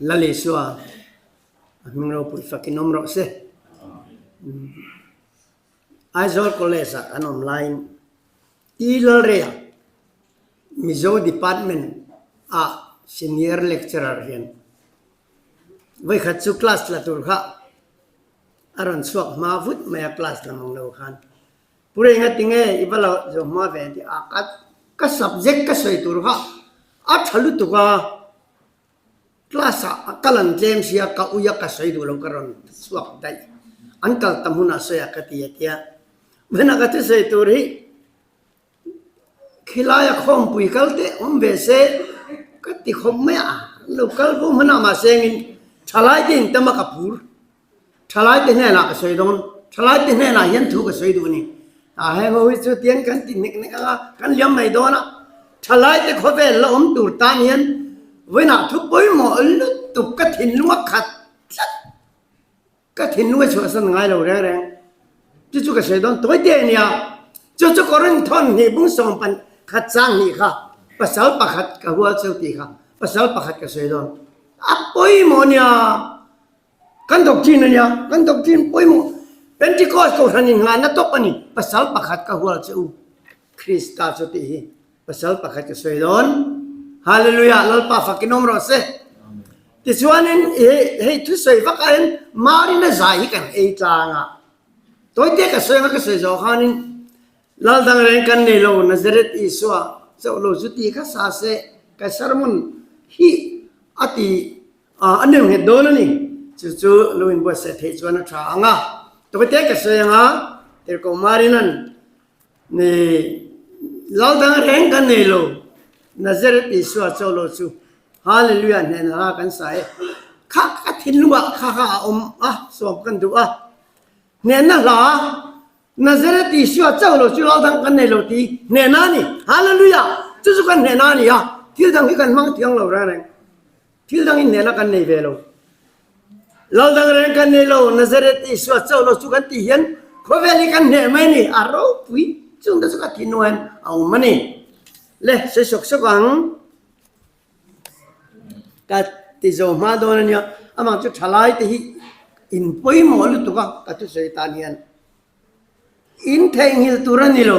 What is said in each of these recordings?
Lal Isua a hming ropui fakin awm rawh se. Aizawl College ah kan awm laiin T Lalreia Mizo Department ah Senior Lecturer hian vawikhat chu class la tur kha a rawn chhuak hma vut mai a class la mang lo khan Pu Renga tinge i va lo zo hma ve an ti a, ka subject ka sawi tur kha a tha lutuk a. Class ah a kal an tlem sia ka ui a ka sawi duh lo ka rawn chhuak daih. An kal tam hunah sawi a ka ti a tia. Hmena ka thusawi tur hi khilaia khawmpui kal te awm ve se ka ti khawp mai a, an lo kal fo hmanah mahse engin thalai te in tam a ka phur. Thalai te hnenah ka sawi dawn, thalai te hnenah hian thu ka sawi duh a ni. A heng ho hi chu tiang kan ti nek nek ang a, kan liam mai dawn a. Thalai te khawvel la awm tur tan hian vawiinah thu pawimawh lutuk ka thinlung a khat tlat. Ka thinlung a chhuahsan ngai lo reng reng. Chu chu ka sawi dawn tawi te a nia. Chu chu Korinth thawn hnih bung sawm pan khat chang hnih kha pasal pakhat ka hual cheu tih kha pasal pakhat ka sawi dawn. A pawimawh a nia. Kan doctrine a nia, kan doctrine pawimawh Pentecost kohhran in nghahna tawp a ni, pasal pakhat ka hual che u, Krista chu tih hi pasal pakhat ka sawi dawn. Hallelujah, Lalpa fakin awm rawh se. Tichuanin hei thusawi vak ah hian Marina zai hi kan ei tlang a, tawite ka sawi anga ka sawi zawh khanin Lal dang reng kan nei lo, Nazareth Isua chauh lo chu tih kha sa se ka sermon hi a ti A nem nghet dawn a ni. Chu chu lo inbuatsaih theih chuan a tha ang a. Tawite ka sawi ang a, Tirhkoh Marinan ni lal dang reng kan nei lo, Nazareth Isua chaw lo chu Hallelujah hnenah hla kan sa e. Kha ka thinlungah kha kha a awm a, sawm kan duh a. Hnehna hla Nazareth Isua chauh lo chu lal dang kan nei lo tih hnehna a ni. Hallelujah! Chu chu kan hnehna a ni a, thil dang hi kan hmang thiang lo reng reng. Thil dang in hnehna kan nei ve lo. Lal dang reng kan nei lo, Nazareth Isua chauh lo chu kan tih hian khawvel hi kan hneh mai a ni. A ropui chung te chu ka thinlung hian a awm a ni. Le, sawi sawk sawk ang. Ka ti zo hma dawn a nia, amah chu thalai te hi in pawimawh lutuk a ka thusawi tan hian. In theihnghilh tur a ni lo.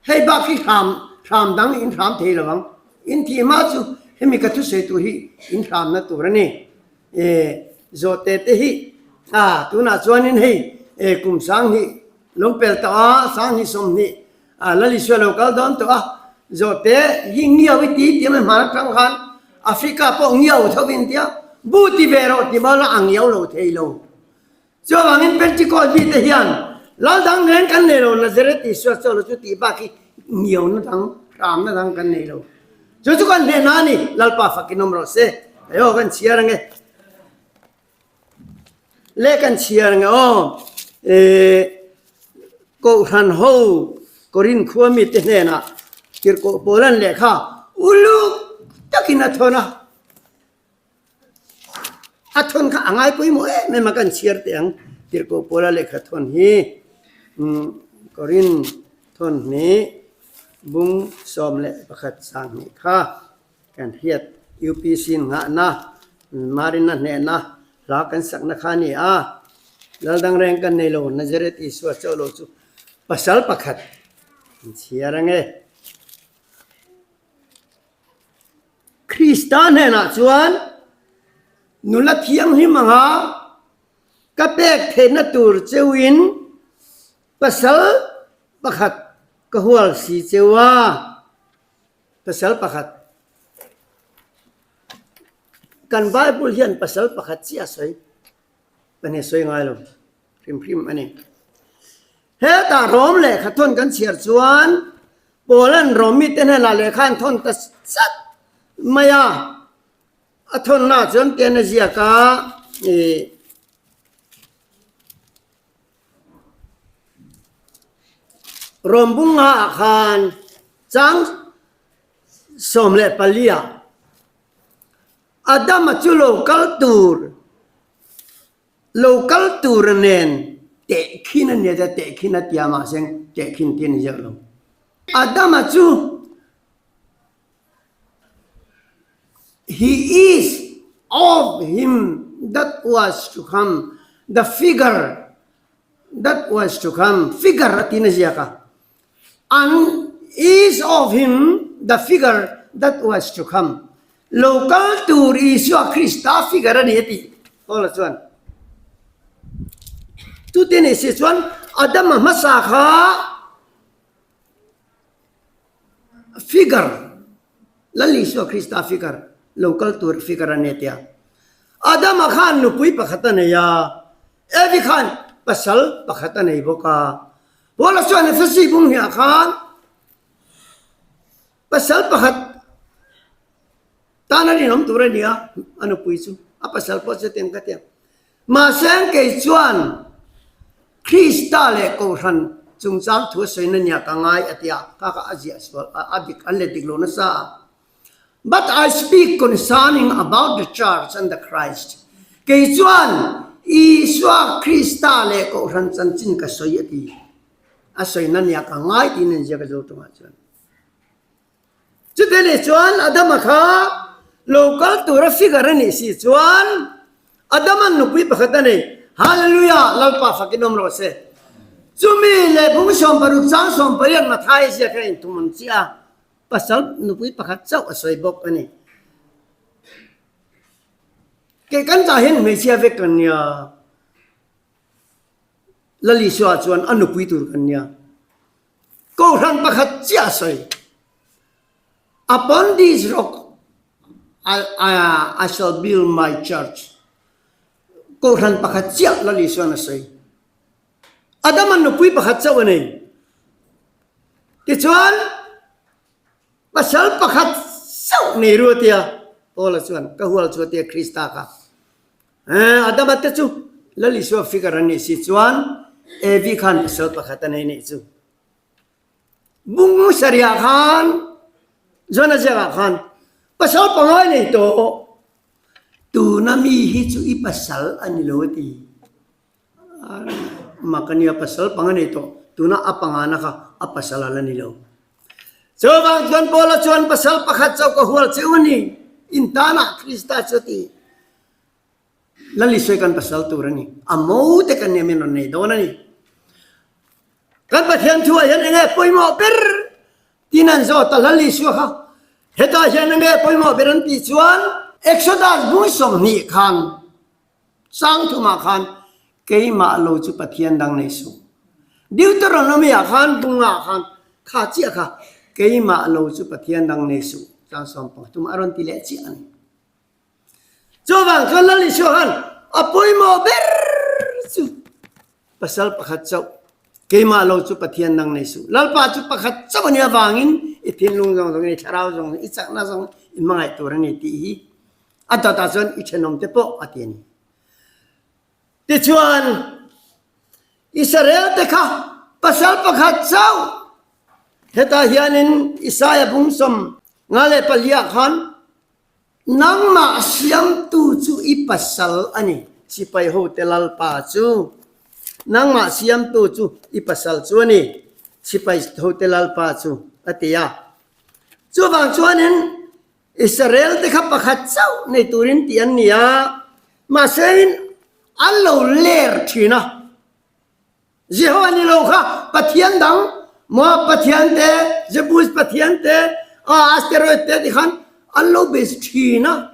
Hei bak hi hram hram dang in hram thei lo ang. In thih hma chu hemi ka thusawi tur hi in hramna tur a ni. E zawhte te hi a tunah chuanin hei e kum 2000 lo pel tawh a, 20 20 a Lal Isua lo kal dawn tawh a. Zawhte hi ngiau i ti ti mai hman atang khan Africa pawh ngiau tho in tia bu ti ve rawh ti bal a a ngiau lo thei lo. Chuvangin Pentecost mite hian lal dang reng kan nei lo, Nazareth Isua chaw lo chu tih bak hi ngiauna dang, hramna dang kan nei lo. Chu chu kan hnehna a ni, Lalpa fakin awm rawh se. Aw kan chhiar ange. Le kan chhiar ange aw. Eh, Kohhran ho Korinth khua mite hnenah Tirhkoh Paula'n lehkha uluk takin a thawn a. A thawn kha a ngai pawimawh em em a kan chhiar teh ang. Tirhkoh Paula lehkha thawn hi Korinth thawn hnih bung 11 20 kha kan hriat UPC nghahna Marina hnehna hla kan sakna kha a ni a. Lal dang reng kan nei lo Nazareth Isua chauh lo chu pasal pakhat an chhiar ange. Krista hnenah chuan nula thianghlim anga ka pek theihna tur cheuin pasal pakhat ka hual si cheu a, pasal pakhat. Kan Bible hian pasal pakhat chiah a sawi, pahnih a sawi ngai lo. Hrim hrim a ni. Hetah Rom lehkha thawn kan chhiar chuan Paula'n Rom mite hnenah lehkha an thawn ta chat mai a. A thawnnaah chuan tian a ziak a, ih Rom bunga ah khan chang 14 ah Adama chu lo kal tur Lo kal tur nen tehkhin a nia chuan tehkhin a tia mahse tehkhin tih a ni zeuh lo. Adama chu he is. of him that was to come, the figure that was to come, figure a tiin a ziak a, and is of him the figure that was to come, lo kal tur Isua Krista figure a ni a ti Paula chuan. Chuti ni si chuan Adama hmasa kha Figure, Lal Isua Krista figure, lo kal tur figure a ni tia. Adama khan nupui pakhat a nei a, Evi khan pasal pakhat a nei bawk a. Paula chuan Efesi bung hniah khan pasal pakhat tan a rinawm tur a ni a, a nupui chu a pasal pawh chu tiang ka ti ang. Mahse, kei chuan Krista leh Kohhran chungchang thu a sawina nia ka ngai a ti a, kha kha a ziah sual a, a dik an let dik lo nasa a. But I speak concerning about the church and the Christ. Kei chuan Isua Krista leh Kohhran chanchin ka sawi a ti. A sawina nia ka ngai tiin an ziak a zo tungah chuan. Chute nih chuan Adama kha lo kal tura figure a nih si chuan Adama'n nupui pakhat a nei. Hallelujah! Lalpa fakin awm rawh se. Chumi leh bung 60 chang 18 Matthai ziak hian inthum an chiah a, pasal nupui pakhat chauh a sawi bawk a ni. Kei kan tah hian hmeichhia vek kan nia. Lal Isua chuan a nupui tur kan nia. Kohhran pakhat chiah a sawi. Upon this rock I shall build my church. Kohhran pakhat chiah Lal Isuan a sawi. Adama nupui pakhat chauh a nei. Tichuan pasal pakhat chauh nei ru a tia Paula chuan ka hual chu a tia Krista kha. Adama te chu Lal Isua figure an nih si chuan Evi khan pasal pakhat a nei nih chu. Bung sarihah khan Jona ziakah khan pasal pangai nei tawh tuna mi hi chu i pasal a ni lo a ti. Mak a nia pasal panga nei tawh tuna a pangana kha a pasal a la ni lo. Chuvang chuan Paula chuan pasal pakhat chauh ka hual cheu a ni in tanah Krista chu a ti. Lal Isua kan pasal tur a ni. A mo te kan nia min rawn nei dawn a ni. Kan Pathian thu ah hian enge pawimawh ber tin an zawt a Lal Isua kha hetah hian enge pawimawh ber an tih chuan Exodus bung 20 khan chang thumah khan keimah lo chu Pathian dang nei suh. Deuteronomy ah khan bungah khan kha chiah kha keimah lo chu Pathian dang nei suh chang 13 a rawn ti leh chiah a ni. Chuvang chuan Lal Isua khan a pawimawh ber chu pasal pakhat chauh, keimah lo chu Pathian dang nei suh. Lalpa chu pakhat chauh a nih avangin i thinlung zawng zawngin, i thlarau zawng zawngin, i chakna zawng i hmangaih tur a ni tih hi a dawtah chuan i thenawmte pawh a ti a ni. Tichuan, Israel te kha pasal pakhat chauh hetah hianin Isaia bung 54 ah khan Nangmah siamtu chu i pasal a ni, sipai hote Lalpa chu. Nangmah siamtu chu i pasal chu a ni, sipai hote Lalpa chu, a ti a. Chuvang chuanin Israel te kha pakhat chauh nei turin tih an ni a, mahse in an lo ler thin a. Jehovah ni lo kha pathian dang Moab pathian te, Jebus pathian te, Asteroid te ti khan an lo be thin a.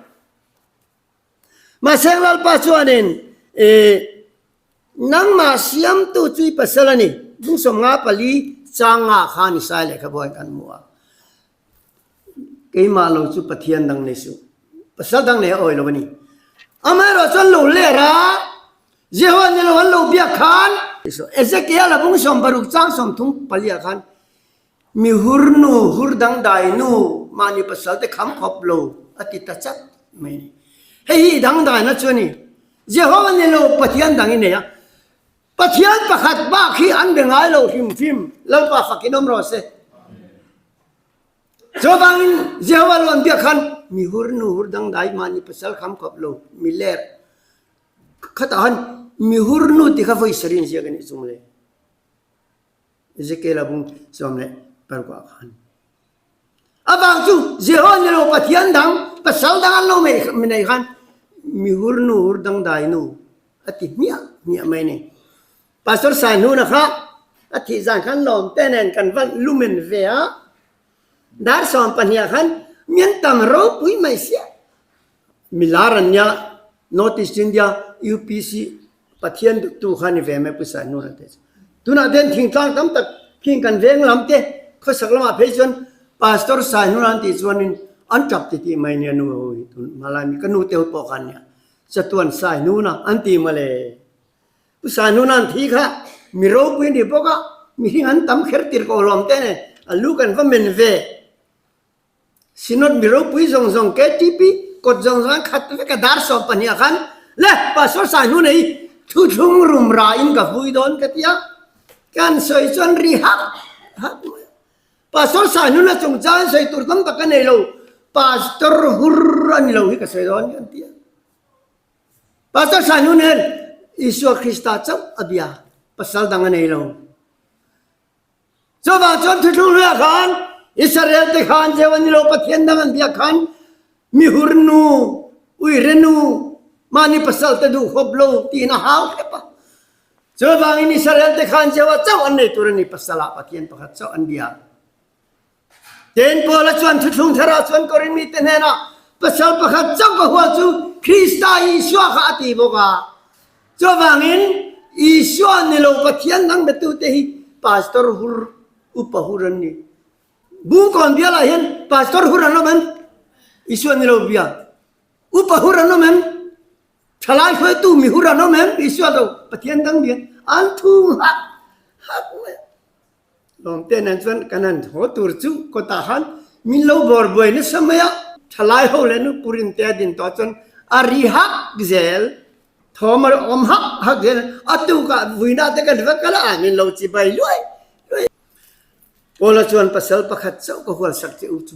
Mahse Lalpa chuanin nangmah siamtu chu i pasal a ni. Bung 54 chang nga khan Isaiah lehkhabu ah kan hmu a. Keimah lo chu Pathian dang nei suh. Pasal dang nei a awi lo a ni. Amaherawh chuan lo ler a, Jehovah ni lo an lo biak khan, Ezekiel a bung 60 chang 34 ah khan, Mi hur nu, hur dangdai nu, mahni pasal te kham khawp lo a ti ta chat mai a ni. Hei hi dangdaina chu a ni. Jehovah ni lo Pathian dang i nei a. Pathian pakhat bak hi an be ngai lo hrimhrim. Lalpa fakin awm rawh se. Chuvangin Jehovah lo an biak khan mi hur nu hur dangdai mahni pasal kham khawp lo mi ler khatah khan mi hur nu ti kha vawi sarih in ziak a nih chung le. Ezekiel a bung 16 ah khan. A vang chu Jehovah ni lo Pathian dang pasal dang an lo nei khan. mi hur nu hur dangdai nu a ti hmiah hmiah mai a ni. Pastor Saihnuna kha a thih zan khan lawmte nen kan va lumen ve a, dar 12 ah khan mian tam ropui mai sia. Milar an nia North East India UPC Pathian duhtu kha ni ve mai Pu Saihnuna te chu. Tunah ten thingtlang tam tak khing kan veng lam te khawsak lamah phei chuan Pastor Saihnuna an tih chuanin an tap titih mai nia nu ho hi tun hmalai mi ka nu te ho pawh khan nia chatuan Saihnuna an ti mawle. Pu Saihnuna an thi kha mi ropui a ni bawk a, mihring an tam kher tir ko hlawm te nen a lu kan va men ve. Synod mi ropui zawng zawng KTP kawt zawng zawng an khat vek a dar 12 ah khan le Pastor Saihnuna hi thuthlung rum ra in ka vui dawn ka ti a, kan sawi chuan ri hak hak mai a. Pastor Saihnuna chungchang sawi tur tam tak ka nei lo, Pastor hur a ni lo hi ka sawi dawn kan ti a. Pastor Saihnuna hian Isua Krista chauh a bia, pasal dang a nei lo. Chuvang chuan thuthlung hluiah khan Israel te khan Jehovah ni lo Pathian dang an biak khan mihur nu, uire nu, mahni pasal te duh khawp lo tiin a hau hrep a. Chuvangin Israel te khan Jehovah chauh an nei tur a ni, pasal ah Pathian pakhat chauh an bia. Ten Paula chuan thuthlung tharah chuan Korin mite hnenah pasal pakhat chauh ka hua chu Krista Isua kha a ti bawk a. Chuvangin Isua ni lo Pathian dang betute hi pastor hur, upa hur an ni. Bungkawn bialah hian pastor hur an awm em? Isua ni lo bia. Upa hur an awm em? Thalai hruaitu mi hur an awm em? Isua lo Pathian dang bia an thu hak hak mai. Lawmte nen chuan kan han haw tur chu kawtah khan min lo bawr buai nasa mai a, thalai ho leh nu Purin te a din tawh chuan a ri hak zel, thawm a awm hak hak zel, a tukah vuina te kan va kal a, min lo chi bai luai luai. Paula chuan pasal pakhat chauh ka hualsak che u chu,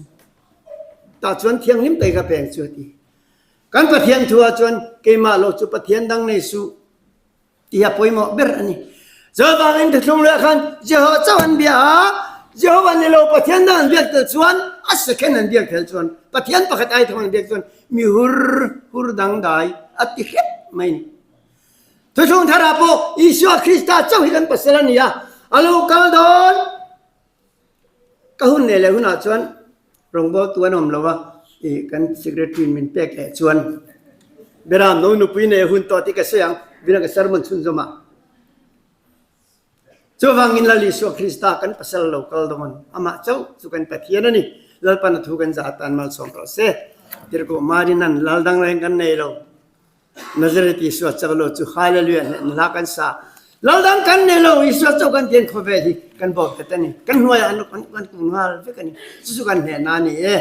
tah chuan thianghlim tai ka peng chu a ti. Kan Pathian thu ah chuan keimah lo chu Pathian dang nei suh. Ti a pawimawh ber a ni. Chuvangin thuthlung luah khan Jehovah chauh an bia a, Jehovah ni lo Pathian dang an biak tel chuan a second an biak tel chuan Pathian pakhat ai thawng an biak chuan mi hur hur dangdai a ti hrep mai a ni. Thuthlung tharah pawh Isua Krista chauh hi kan pasal a ni a, a lo kal dawn. Ka hun leh leh hunah chuan rawngbawltu an awm lo a, ih kan secretary in min pek leh chuan Beram no nupui nei hun tawh tih ka sawi ang, bira ka sermon chhunzawm ah. Chuvangin Lal Isua Krista kan pasal lo kal dawn, amah chauh chu kan Pathian a ni, Lalpan a thu kan zah atan malsawm rawh se. Tirhkoh Marinan lal dang reng kan nei lo. Nazareth Isua chak lo chu Hallelujah hneh na hla kan sa. Lal dang kan nei lo Isua chauh kan tian khawvel hi kan bawk vet a ni. Kan hnuaiah an kan kan kun nghal vek a ni. Chu chu kan hneh na a ni e.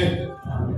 se.